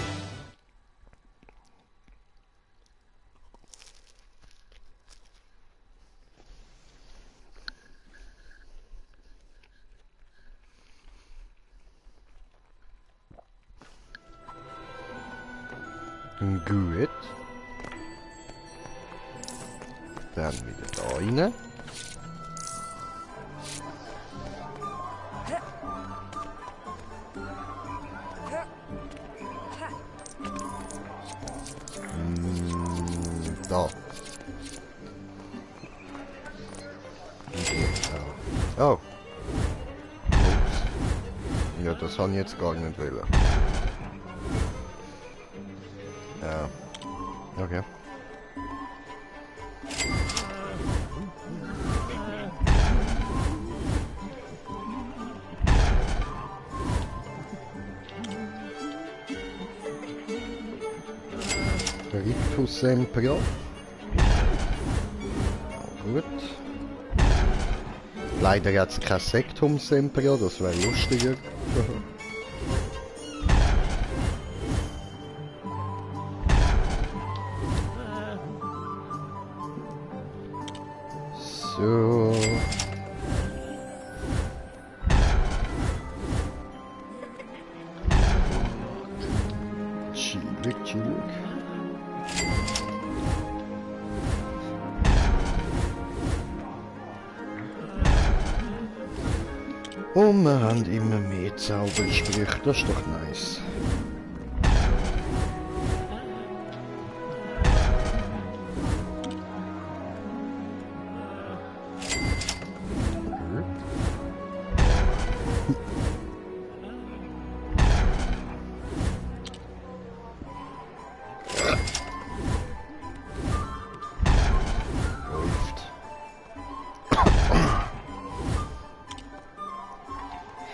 Gut. Dann wieder da rein. Da. Oh. Ja, das habe ich jetzt gar nicht wollen. Ja. Okay. Rictus Sempra. Gut. Leider hat es kein Sektum Sempra, das wäre lustiger. So. Chillig, chillig. Und wir haben immer mehr Zaubersprüche, das ist doch nice.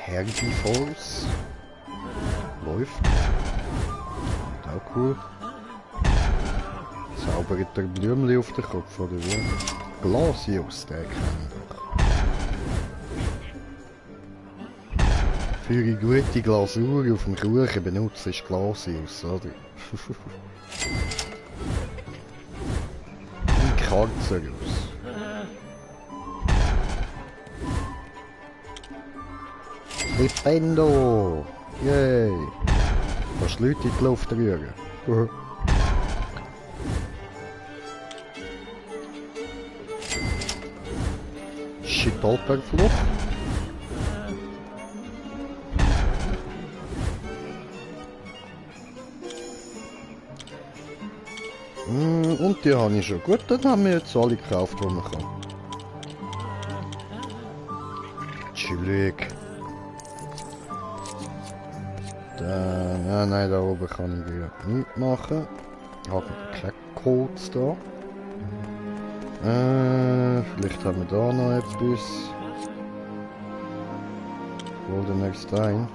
Herbivores. Läuft. Auch cool. Zaubert der Blümchen auf den Kopf, oder wie? Glasius, den kenne ich doch. Für eine gute Glasur auf dem Kuchen benutzt ist Glasius, oder? Ein Karzenus. Flipendo! Yay! Kannst du Leute in die Luft rühren? Schittalperflucht. Und die habe ich schon. Gut, dann haben wir jetzt alle gekauft, die man kann. Chillig. Nein, da oben kann ich wieder nichts machen. Ich habe keine Codes da. Vielleicht haben wir da noch etwas. Goldener Stein.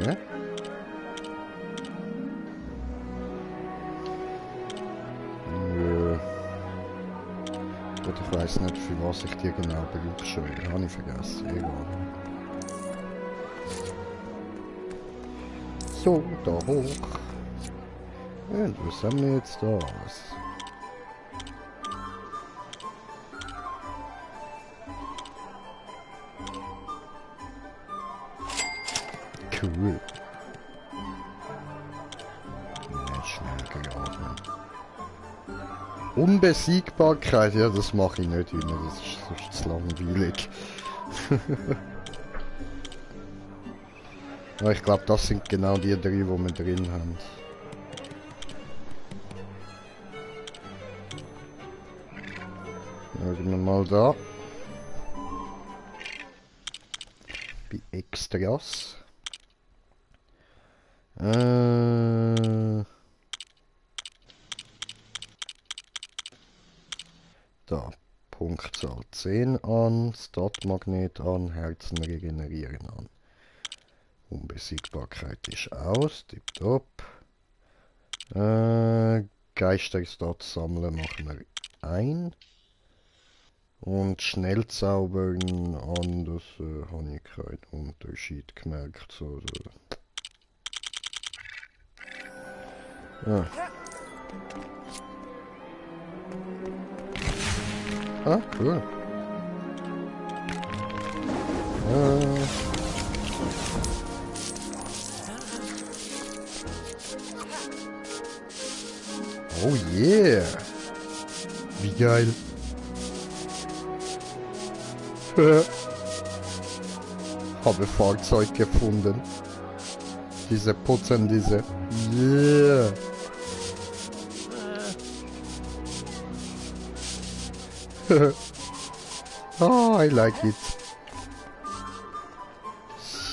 Ja. Ich weiß nicht, für was ich die genau benutze. Habe ich vergessen. Egal. So, da hoch. Und was haben wir jetzt da alles? Cool. Nicht schnell geladen. Unbesiegbarkeit, ja, das mache ich nicht immer, das ist sonst zu langweilig. Aber ich glaube, das sind genau die drei, die wir drin haben. Schauen wir mal da. Bei Extras. Da, Punktzahl 10 an, Statmagnet an, Herzen regenerieren an. Unbesiegbarkeit ist aus, tipptopp. Geisterstats sammeln machen wir ein. Und Schnellzaubern an, das habe ich keinen Unterschied gemerkt. So. Ja. Ah, cool. Oh yeah! Wie geil! Habe Fahrzeug gefunden. Diese putzen diese. Yeah! Oh, I like it.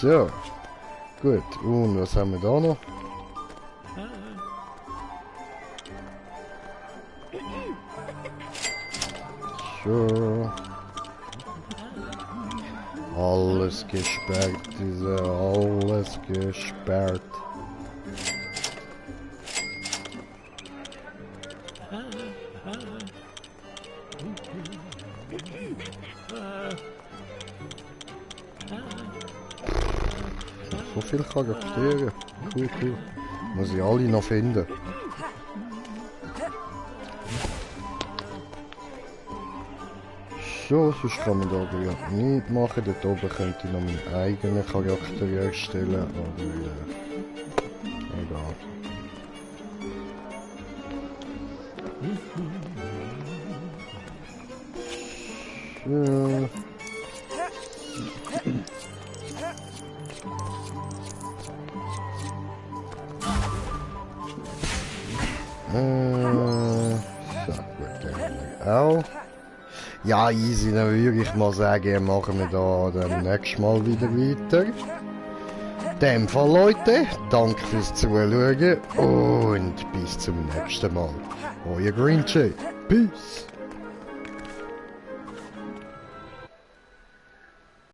So. Gut, und was haben wir da noch? So. Alles gesperrt, alles gesperrt. So viele Charaktere. Cool, cool. Muss ich alle noch finden. So, sonst kann man da aber ja nichts machen. Dort oben könnte ich noch meinen eigenen Charakter erstellen, aber egal. So. So, gut, den haben wir auch. Ja, easy, dann würde ich mal sagen, machen wir da dann nächstes Mal wieder weiter. In dem Fall, Leute, danke fürs Zuschauen und bis zum nächsten Mal. Euer Green Jay. Peace.